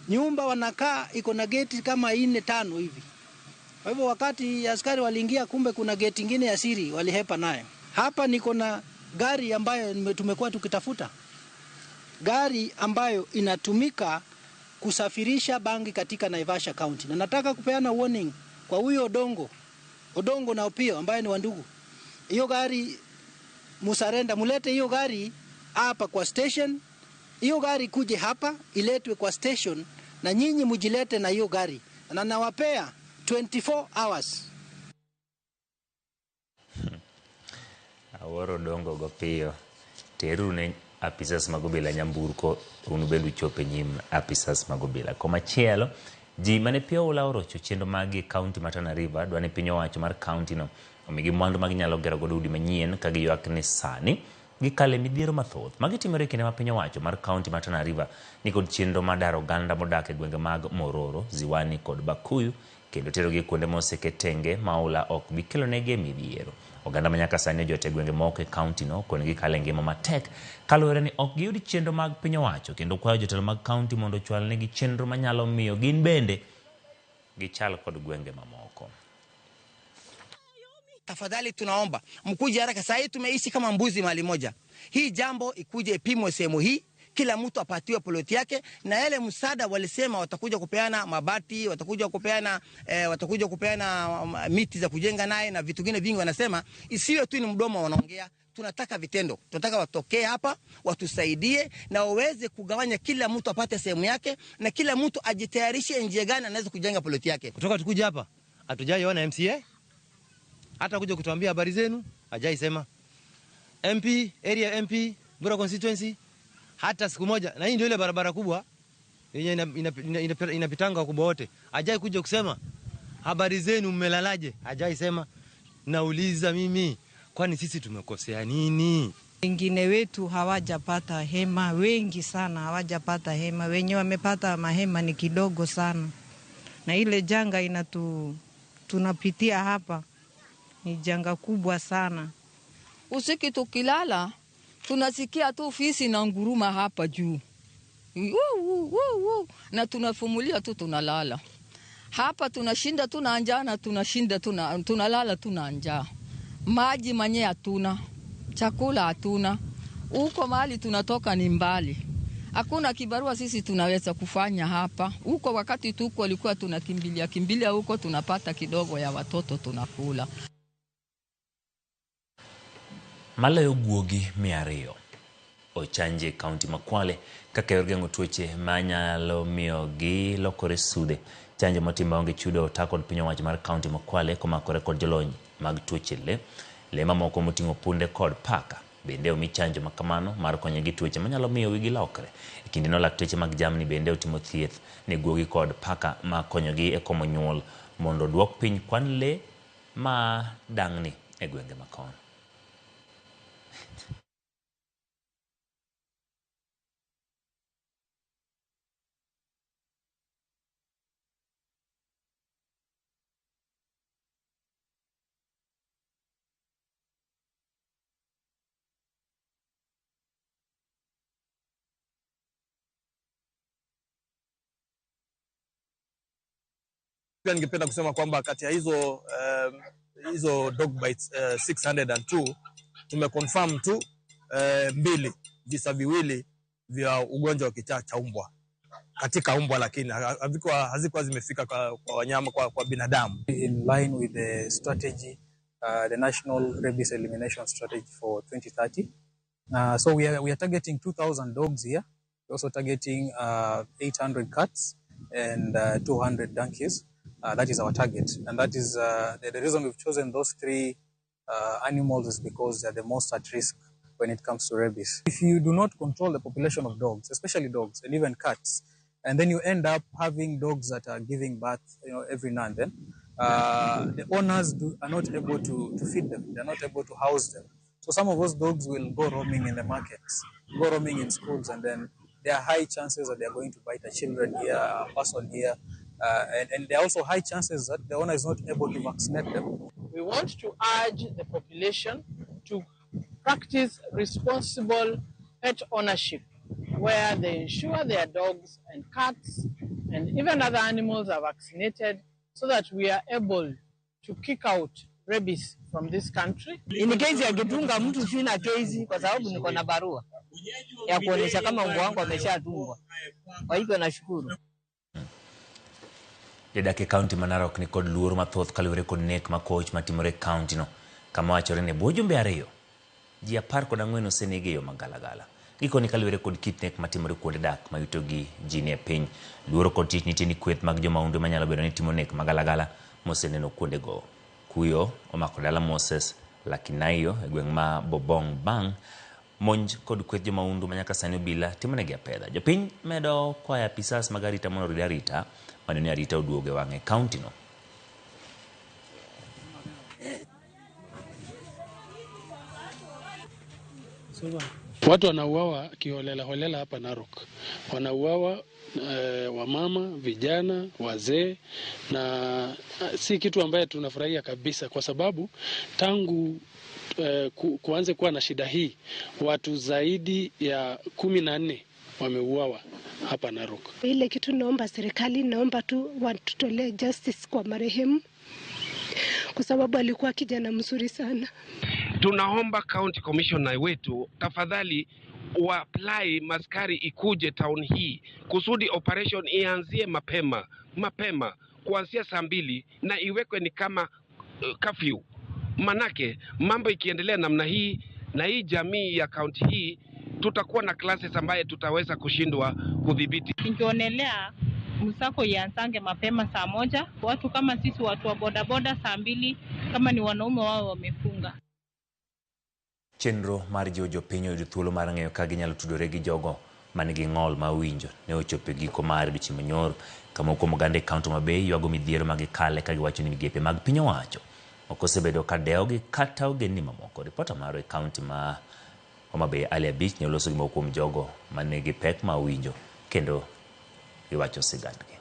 Nyumba wanakaa iko na geti kama 4 5 hivi. Kwa hivyo wakati askari waliingia, kumbe kuna geti nyingine ya siri walihepa nayo. Hapa niko na gari ambayo tumekuwa tukitafuta, gari ambayo inatumika kusafirisha bangi katika Naivasha County. Na nataka kupeana warning kwa huyo Odongo na Opio ambaye ni wandugu. Hiyo gari musarenda, mulete hiyo gari hapa kwa station. Hiyo gari kuje hapa iletwe kwa station na nyinyi mujilete na hiyo gari. Na nawapea 24 hours. Awuoro Odongo go piyo. Teru ne apisas mag obila nyamburko unu bende uchopo e nyim apisas mag obila. Komachielo Ji mane pi oula orocho chenro maggi e kaunti ma Tana River dwa ni piny owacho mar kaunti no omigi mwandu ma ginyalo gero godo udi manyien ka giywak ni sani gikale midhiero mathoth. Magi timore e kinde ma piny owacho mar kaunti ma Tana River nikod chenro mar daro oganda modak e gwenge mag Mororo, Ziwani kod Bakuyu kendo terogi e kuonde moseket tenge ma oula ok bi kelonegi midhiero. Oganda ma nyaka sani ojot e gwenge moko e kaunti no koni gikalo e ngima matek kaluwore ni ok giyud chenro mag piny owacho kendo kwayo jotelo mag kaunti mondo ochwalnegi chenro manyalo miyo gin bende gichal kod gwenge mamoko. Tafadhali tunaomba mkuje haraka. Saa hii tumeishi kama mbuzi mahali moja. Hii jambo ikuje ipimwe sehemu hii, kila mtu apatiwe ploti yake, na yale msaada walisema watakuja kupeana mabati, watakuja kupeana watakuja kupeana miti za kujenga naye na vitu vingine vingi. Wanasema isiwe tu ni mdomo wanaongea, tunataka vitendo, tunataka watokee hapa watusaidie na waweze kugawanya, kila mtu apate sehemu yake na kila mtu ajitayarishe njia gani anaweza kujenga ploti yake. Kutoka tukuja hapa hatujaiona MCA hata kuja kutuambia habari zenu, hajaisema. MP, area MP, Bura constituency hata siku moja. Na hii ndio ile barabara kubwa yenye inapitanga wakubwa wote. Hajai kuja kusema habari zenu, mmelalaje? Hajaisema. Nauliza mimi, kwani sisi tumekosea nini? Wengine wetu hawajapata hema, wengi sana hawajapata hema, wenye wamepata mahema ni kidogo sana. Na ile janga tunapitia hapa ni janga kubwa sana. Usiku tukilala tunasikia tu fisi na nguruma hapa juu. Na tunafumulia tu tunalala. Hapa tunashinda tuna njaa na tunashinda tunalala tuna njaa. Maji manye hatuna, chakula hatuna. Huko mahali tunatoka ni mbali. Hakuna kibarua sisi tunaweza kufanya hapa. Huko wakati tuko walikuwa tunakimbilia kimbilia huko, tunapata kidogo ya watoto tunakula. Maloyo guogi 200 ochanji e kaunti ma Kwale kaka yor geng'o tuoche manyalo miyo gilokore sudhe. Chanjo motim maonge chudo ota kod piny owacho mar kaunti ma Kwale komakore kod jolony mag tuoche le. Le mamoko moting'o punde kod paka bende omi chanjo makamano mar konyogi tuoche manyalo miyo wigi lokre. E kindeno lakteche mag jamni bende otimo thieth ne guogi kod paka ma konyogi e komo nyuol mondo oduok piny kwan le ma dang'ni e gwenge makono. Pia ningependa kusema kwamba kati ya hizo hizo dog bites 602 tumeconfirm tu 2 visa viwili vya ugonjwa wa kichaa cha umbwa katika umbwa, lakini hazikuwa zimefika kwa wanyama, kwa binadamu. In line with the strategy, the National Rabies Elimination Strategy for 2030. So we are targeting 2,000 dogs here. We're also targeting 800 cats and 200 donkeys. That is our target, and that is the reason we've chosen those three animals is because they're the most at risk when it comes to rabies. If you do not control the population of dogs, especially dogs and even cats, and then you end up having dogs that are giving birth, you know, every now and then, the owners are not able to feed them. They're not able to house them. So some of those dogs will go roaming in the markets, go roaming in schools, and then there are high chances that they are going to bite a children here, a person here, and there are also high chances that the owner is not able to vaccinate them. We want to urge the population to practice responsible pet ownership, where they ensure their dogs and cats and even other animals are vaccinated so that we are able to kick out rabies from this country. In case ya kitunga mtu sina kesi kwa sababu niko na barua ya kuonesha kama mbwa wangu ameshatungwa. Kwa hivyo nashukuru. Jodak e kaunti ma Narok ni kod luoro mathoth kaluwore kod nek makoch matimore e kaunti no. Kama wachore ni bwo jumbe 2, ji 14 osenegi e yo magalagala. Gikoni kaluwore kod kit nek matimore kuonde dak mayutogi ji nie piny. Luoro kod tich nitie ni kweth mag jomahundu manyalo bedo ni timo nek magalagala moseneno kuondego. Kuyo omako dala Moses Lakinayo e gweng' ma Bobong bang' Monj kod kweth jomahundu ma nyaka sani obila timonegi apedha. Jopiny medo kwayo apisas mag arita mondo orid arita maneno ni arita oduogo e wang'e kaunti no. Watu wanauawa kiholela holela hapa Narok, wanauawa wamama, vijana, wazee, na si kitu ambaye tunafurahia kabisa, kwa sababu tangu kuanze kuwa na shida hii watu zaidi ya 14 wameuawa hapa Narok. Ile kitu naomba serikali, naomba tu watutolee justice kwa marehemu, kwa sababu alikuwa kijana mzuri sana. Tunaomba county commissioner wetu tafadhali wa-apply maskari ikuje town hii kusudi operation ianzie mapema mapema kuanzia saa 2 na iwekwe ni kama curfew. Manake mambo ikiendelea namna hii na hii jamii ya county hii tutakuwa na classes ambaye tutaweza kushindwa kudhibiti. Ningeonelea msako ianzange mapema saa 1, watu kama sisi watu wa bodaboda saa 2, kama ni wanaume wao wamefunga. Chenro mar jiwo jopiny oyud thuolo mar ng'eyo ka ginyalo tudore gi jogo manigi ng'ol ma winjo ne ochopo e giko mar odiechieng' manyoro, kama kuom oganda e kaunti Homa Bay ywago midhiero ma gikale ka giwacho ni migepe mag piny owacho ok osebedo ka dewogi kata ogendni mamoko. Ripota marwa e kaunti ma Homa Bay Ali Abich ne oloso gi moko kuom jogo manigi pek ma winjo kendo giwacho sigandgi.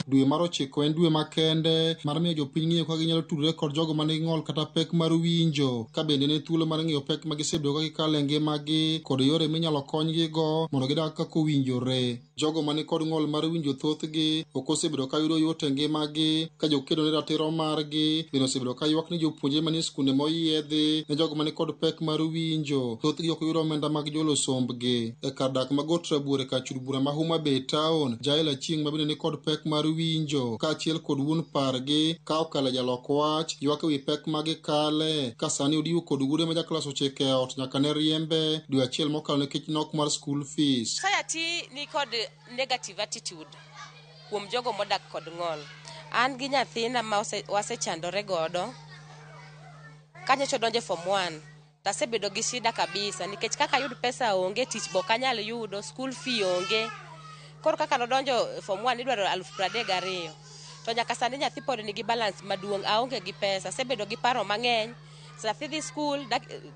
Dwe mar 9 en dwe makende mar miyo jopiny ng'eyo kaka ginyalo tudore kod jogo manigi ng'ol kata pek mar winjo, ka bende ne thuolo mar ng'eyo pek ma gisebedo ka gikalo e ngimagi kod yore minyalo konygigo mondo gidag kaka owinjore. Jogo mani kod ng'ol mar winjo thothgi ok osebedo ka yudo yot e ngimagi, ka jokedo ne ratiro margi bende osebedo ka ywak ni jopuonjre manie skunde moyiedhi ne jogo mani kod pek mar winjo thothgi ok yudo omenda mag jolo sombgi. E kar dak ma Got Rabuor e kar chud bura ma Homa Bay town, Jael Achieng' ma bende ni kod pek mar winjo kaachiel kod wuon pargi ka okalo jalok wach ywak ewi pek ma gikale ka sani odiwo kod wuode ma jaklas 9 e ot nyaka ne riembe dwe achiel mokalo nikech nok mar school fees. Society ni kod negative attitude kuom jogo modak kod ng'ol. An gi nyathina ma wasechandore godo kanyocha odonjo e form 1, tasebedo gi shida kabisa nikech kaka ayud pesa onge, tich bok anyal yudo, school fee onge. Koro kaka nodonjo form 1 idwaro 32,000 to nyaka sani nyathi pod nigi balance maduong', aonge gi pesa, asebedo gi paro mang'eny. Nyathi dhi skul,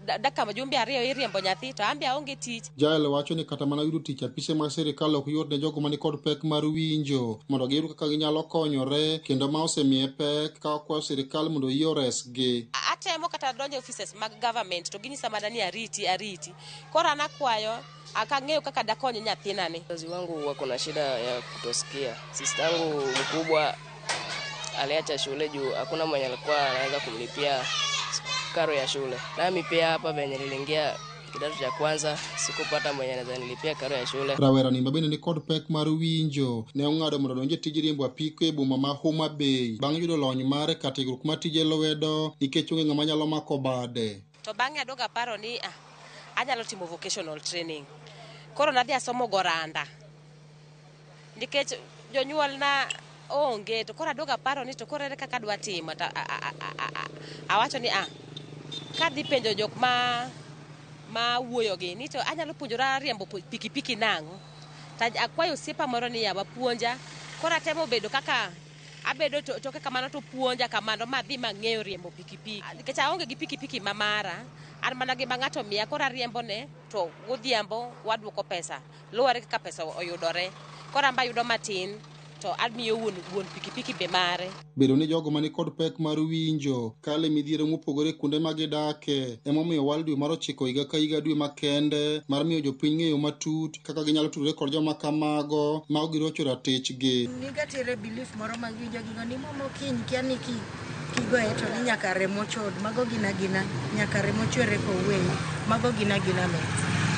dakika jumbe 2 iriembo nyathi to an be aonge tich. Jael wacho ni kata mana yudo tich apise mag sirikal ok yot ne jogo mani kod pek mar winjo mondo giyud kaka ginyalo konyore, kendo ma osemiye pek ka okwayo sirikal mondo oyie oresgi. Atemo kata donjo e offices mag government to ginyisa mana ni ariti ariti. Koro an akwayo akang'eyo kaka dakony nyathina ni. Wazazi wangu wako na shida ya kutosikia. Sister yangu mkubwa aliacha shule juu hakuna mwenye alikuwa anaweza kumlipia karo ya shule. Nami pia hapa venye niliingia kidato cha kwanza sikupata mwenye anaweza nilipia karo ya shule. Rawera ni mabende ni kod pek mar winjo ne ong'ado mondo odonj e tij riembo apiko e boma ma Homa Bay bang' yudo lony mare kata tiegruok mar tije lwedo nikech onge ng'ama nyalo mako bade. To bang'e aduogo aparo ni anyalo timo vocational training. Koro nadhi asomo goranda nikech jonyuolna onge, to koro aduogo aparo ni to koro ere kaka adwa timo, to awacho ni kadhi penjo jok ma wuoyogi ni to anyalo puonjora riembo pikipiki nang'o. To akwayo osiepa moro ni yawa puonja. Koro atemo bedo kaka abedo toke kamano to puonja kamano madhi mang'eyo riembo pikipiki. Nikech aonge gi pikipiki ma mara, an mana gi ma ng'ato miya, koro ariembone to godhiambo waduoko pesa luwore kaka pesa oyudore. Koro an be ayudo matin to amiyo wuon pikipiki be mare. Bedo ni jogo mani kod pek mar winjo kale midhiero mopogore kuonde ma gidake emomiyo wal dwe mar 9 higa ka higa dwe makende mar miyo jopiny ng'eyo matut kaka ginyalo tudore kod joma kamago ma ok girocho ratichgi. Nigatiere belief moro ma giwinjo gigo ni momo kiny kia ni kigoye to ni nyaka remo chod, mago gina gina, nyaka remo chwere kowuoyi, mago gina gina mit.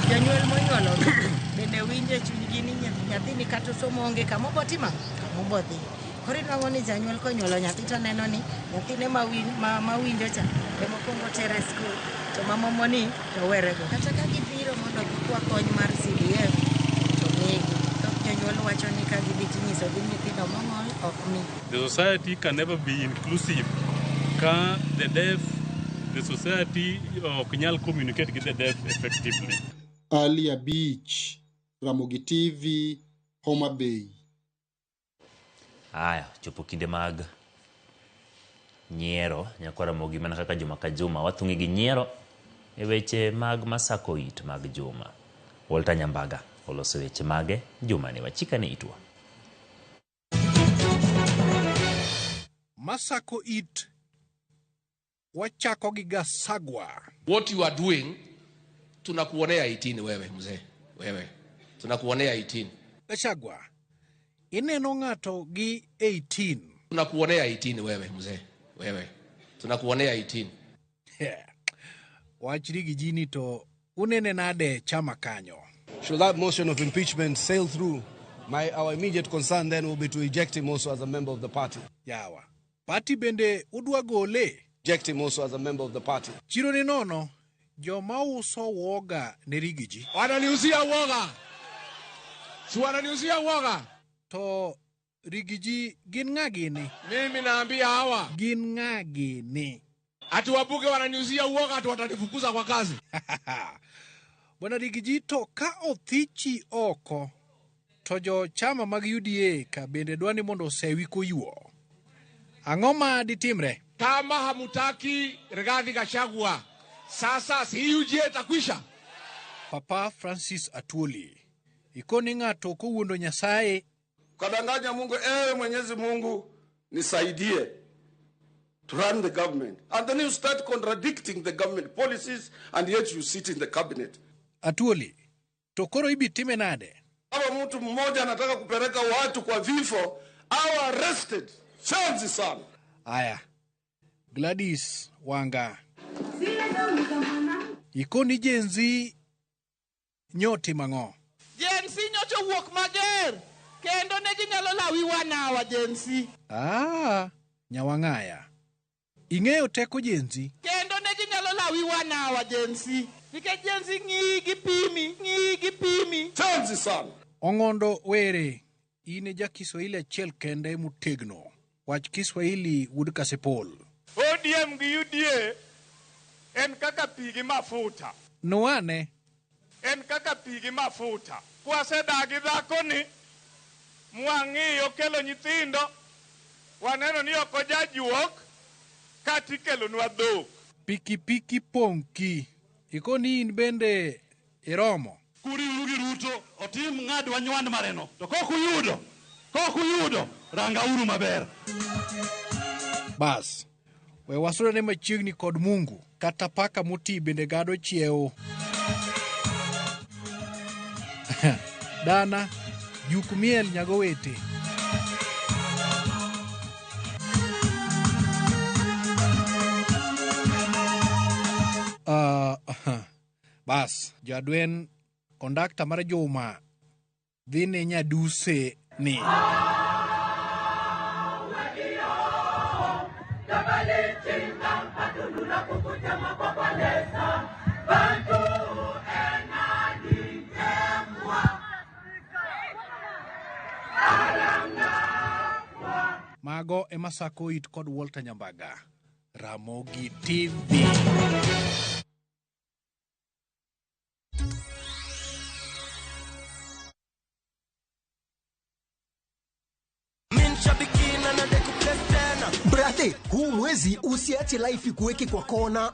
Jonyuol monyuolo bende winjo e chunygi ni nyathini kata somo onge kama obotimo, kama obodhi. Koro inwang'o ni janyuol konyuolo nyathi to neno ni nyathine ma winjo cha ema okwongo tere skul, to mamomoni to werego. Kata ka gibiro mondo gikwa kony mar CDF to migi. Thoth jonyuol wacho ni ka gidhi tinyisogi nyithindo mong'ol ok mi. The society can never be inclusive Ka the deaf, the society ok nyal communicate gi the deaf effectively. Ali Abich, Ramogi TV, Homa Bay. Aya, chopo kinde mag nyiero nyakwa Ramogi mana kaka juma ka juma wathung'i gi nyiero e weche mag masako it mag juma. Walter Nyambaga oloso weche mage juma ni wachika ni itwa. Masako it wachako gi Gasagwa. What you are doing, tunakuonea 18 wewe mzee, wewe. Tunakuonea 18. Gachagua, ineno ng'ato gi 18. Tunakuonea 18 wewe mzee, wewe. Tunakuonea 18. Yeah. Wachri gi jini to unene nade chama kanyo. Should that motion of impeachment sail through, our immediate concern then will be to eject him also as a member of the party. Yawa. Party bende udwa gole. Eject him also as a member of the party. Chiro ni nono, joma uso woga ne Rigiji. Wananiuzia woga. Si wananiuzia woga. To Rigiji gin ng'a gini? Mimi naambia hawa. Gin ng'a gini? Ati wabunge wananiuzia uoga, ati watanifukuza kwa kazi. Bwana Rigiji, to ka othichi oko, to jo chama mag UDA ka bende dwani mondo osewi koyuo. Ang'o ma ditimre? Kama hamutaki Rigathi Gachagua, sasa si UDA itakwisha. Papa Francis Atwoli, ikoni ng'ato kowuondo Nyasaye. Kadanganya Mungu, ewe Mwenyezi Mungu nisaidie to run the government. And then you start contradicting the government policies, and yet you sit in the cabinet. Atwoli, to koro ibitime nade? Kama mtu mmoja anataka kupeleka watu kwa vifo, au arrested. Chanzi sana. Aya, Gladys Wanga, ikoni Gen Z nyoti mang'o? Gen Z nyocho wuok mager, kendo ne ginyalo lawi wanawa Gen Z. Ah, nyawang'aya. Ing'eyo teko Gen Z? Kendo ne ginyalo lawi wanawa Gen Z. Nikech Gen Z ng'iyi gi pimi, ng'iyi gi pimi. Chanzi sana. Ong'ondo Were, in e ja Kiswahili achiel kende motegno. Wach Kiswahili wuod Kasipul. ODM gi UDA en kaka pi gi mafuta. Nuane. En kaka pi gi mafuta. Kwasedagi dhakoni, mwang'iyo kelo nyithindo, waneno ni ok ojajuok, kata ikelonwa dhok. Pikipiki pong'ki. Ikoni in bende iromo. Kuriuru gi Ruto, otim ng'adwa nywand mareno. To kok uyudo, rangauru maber. Bas, we wasudane machiegni kod Mungu, kata paka moti bende gado chiewo. Dana, juk miel nyagowete. Bas, jadwen kondakta mar Juma dhi ne nyaduse ni. Mago ema sako it kod Walter Nyambaga, Ramogi TV. Brate, huu mwezi usiache life ikuweke kwa kona.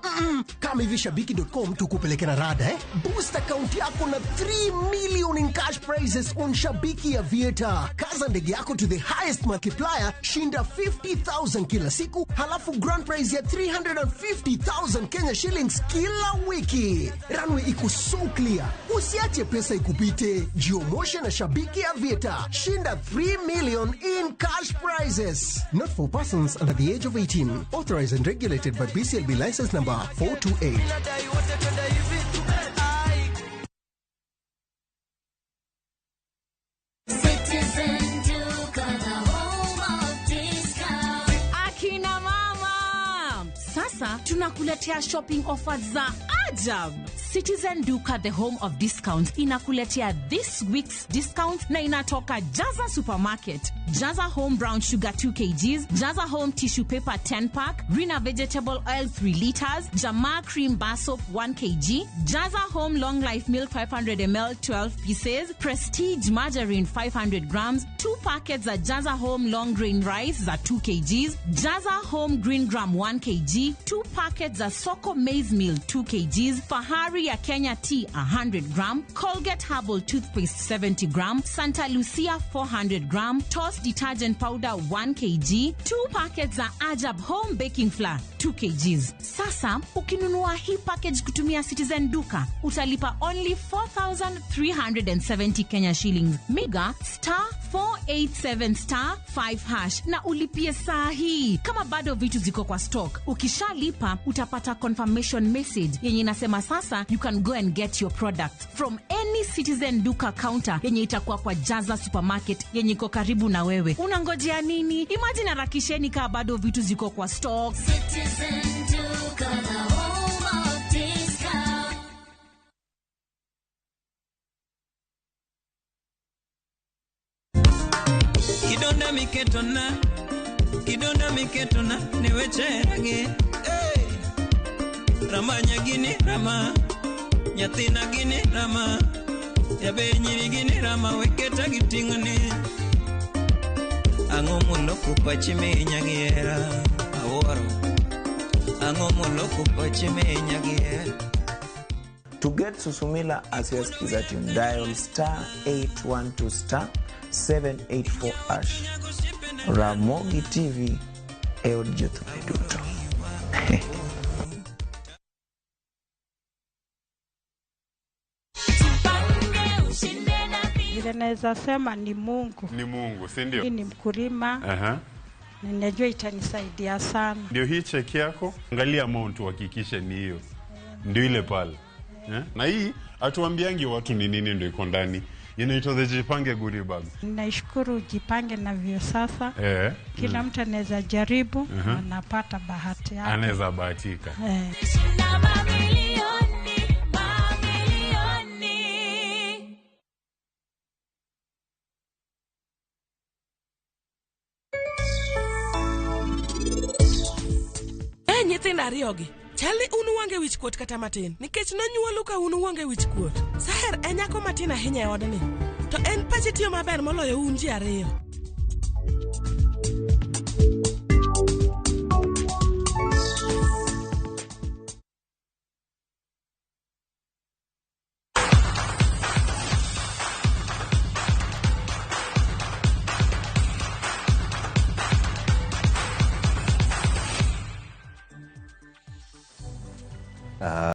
Kama hivi shabiki.com tukupeleke na rada, eh? Boost account yako na 3 million in cash prizes on Shabiki Aviator. Kaza ndege yako to the highest multiplier, shinda 50,000 kila siku, halafu grand prize ya 350,000 Kenya shillings kila wiki. Runway iko so clear. Usiache pesa ikupite. Jiomoshe na Shabiki Aviator. Shinda 3 million in cash prizes. Not for persons under the age of 18. Authorized and regulated by BCLB license number 428. Akina mama, sasa Tunakuletea shopping offers za ajab. Citizen Duka, the home of discounts, inakuletea this week's discount na inatoka Jaza Supermarket. Jaza Home Brown Sugar 2 kgs, Jaza Home Tissue Paper 10 pack, Rina Vegetable Oil 3 liters, Jamaa Cream Bar Soap 1 kg, Jaza Home Long Life Milk 500 ml 12 pieces, Prestige Margarine 500 grams, 2 packets za Jaza Home Long Grain Rice za 2 kgs, Jaza Home Green Gram 1 kg, 2 packets za Soko Maize Meal 2 kgs, Fahari ya Kenya Tea 100 gram, Colgate Herbal Toothpaste 70 gram, Santa Lucia 400 gram, Toss Detergent Powder 1 kg, 2 packets za Ajab Home Baking Flour 2 kgs. Sasa ukinunua hii package kutumia Citizen Duka utalipa only 4370 Kenya shillings. Miga star 487 star 5 hash na ulipie saa hii kama bado vitu ziko kwa stock. Ukishalipa utapata confirmation message yenye inasema sasa you can go and get your product from any Citizen Duka counter yenye itakuwa kwa Jaza Supermarket yenye iko karibu na wewe. Unangojea nini? Imagine harakisheni kaa bado vitu ziko kwa stock. Citizen Duka, the home of discount. Kidonda miketona, kidonda miketona, niwecherage. Hey! Rama nyagini rama, nyathina gini rama, jaber nyiri gini rama, weketa giting'one. Ang'o moloko pachi minya gi hera, awuoro. Ang'o moloko pachi minya gi hera. To get Susumila as your Skiza tune, dial star 812 star 784 hash. Ramogi TV e od jothumbe duto. Vile naweza sema ni Mungu. Ni Mungu, si ndio? Mimi ni mkulima. Na ninajua itanisaidia sana. Ndio hii cheki yako, angalia amount uhakikishe ni hiyo. Ndio ile pale. Eh? Na hii hatuambiangi watu ni nini ndio iko ndani. Inaitwa the Jipange Goodie Bag. Naishukuru Jipange na Viusasa. Kila mtu anaweza jaribu, anapata bahati yake. Anaweza bahatika. Mamilioni, mamilioni. E nyithindo ariyogi chal ni un uonge wich kuot kata matin nikech nonyuolu ka un uonge wich kuot. Saher en nyako matin ahinya e odni to en pache tiyo maber moloyo un ji ariyo.